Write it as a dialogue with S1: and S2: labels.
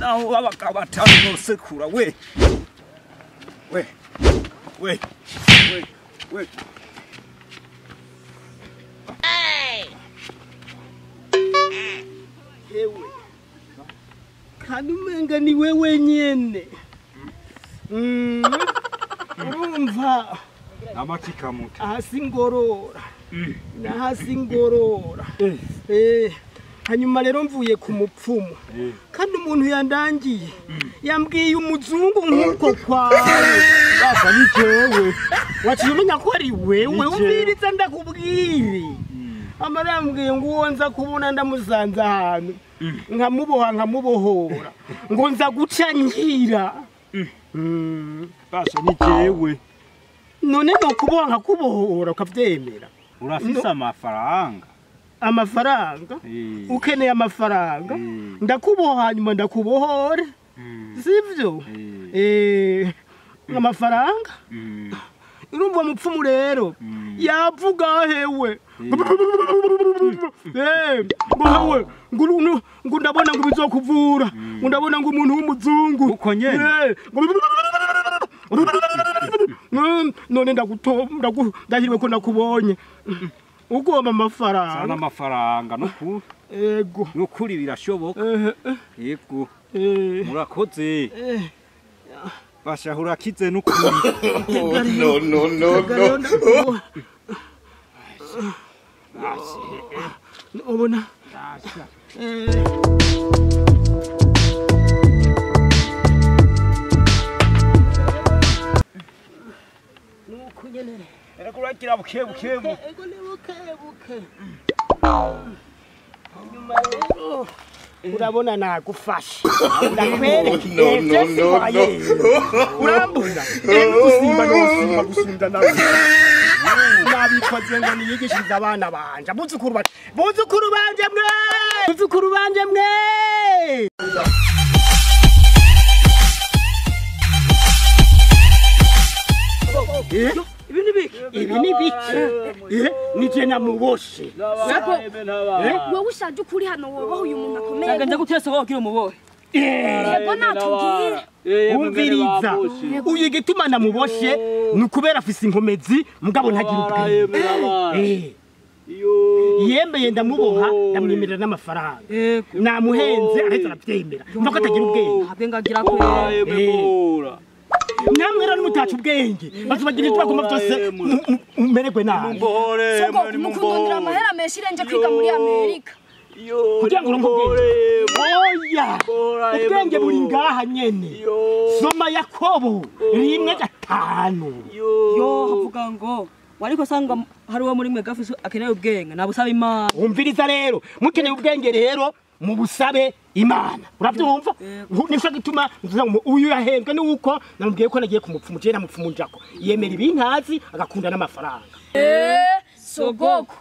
S1: Naho abagabo batanu nosekura we. We. We. We. We.
S2: Ewe. Kandi umenga ni wewe nyene. Urumva
S1: amatikamuta.
S2: Hasi ngorora. Nahasi ngorora. Hanyuma rero mvuye ku mupfumu. Kandi umuntu yandangiye yambwiye umuzungu nkuko kwawe.
S1: Basa ni jewe.
S2: Waciye umenya ko ari wewe umviriza ndakubwire. Amara yambwiye ngo uwo nza kubona ndamusanze ahantu nkamuboha nkamubohora ngo nza guca nkira.
S1: Basa ni jewe.
S2: None no kuboha nkakubohora ukavyemera.
S1: Urafise amafaranga.
S2: Amafaranga? Ukeneye amafaranga? Ndakuboha hanyuma ndakubohora. Sivyo? Amafaranga? Urumva mupfumu rero yavuga hewe. Ngo hewe ngo ndabona ngo bizokuvura, ngo ndabona ngo umuntu w'umuzungu.
S1: Uko nyene.
S2: None ndahiriwe ko nakubonye. Ugomba amafaranga.
S1: Sana amafaranga nukuri.
S2: Ego.
S1: Nukuri birashoboka. Yego. Murakoze. Bashahura kize nukuri.
S3: No no no no.
S2: Ubona. Nuko nyene.
S1: Erakurakira buke buke.
S2: Ego ni buke buke. Hanyuma rero urabona nagufasha. Ndakwereka.
S3: No no no no.
S2: Urambura. Gusimba no gusimba gusumba nawe. Nabikoze ngo niyigishirize abana banje. Buzukuru banje. Buzukuru banje mwe. Buzukuru banje mwe.
S4: Ibi ni biki?
S2: Ibi ni biki? Nije namuboshe.
S5: Wowe ushaje ukuri hano woboha uyu muntu akomeye.
S4: Nza gutesa wowe ugira umubohe.
S5: Yego natubwire.
S2: Umviriza. Uyu igituma namuboshe ni ukubera afise inkomezi mugabo ntagira ubwenge. Yemeye ndamuboha ndamwemerera n'amafaranga. Namuhenze arahita arabyemera. Mva ko atagira ubwenge.
S4: Ntabwo ngagira kwera.
S2: Namwe rero mutacu ubwenge bazubagira ibyo bagomba byose umererwe nabi.
S5: Sogoko mukundondera amahera menshi irenje kwiga muri Amerika.
S2: Kugira ngo uronke ubwenge. Oya! Ubwenge buri ngaha nyene. Soma Yakobo 1:5.
S4: Yo havuga ngo wariko sanga hari uwo muri mwe gafise akeneye ubwenge nabusaba Imana.
S2: Umviriza rero mukeneye ubwenge rero mubusabe Imana. Uravyumva? Nico gituma uyu yahembwe nuko namubwiye ko nagiye kumupfumu je namupfumu njako. Yemera ibintazi agakunda n'amafaranga.
S5: Sogoko.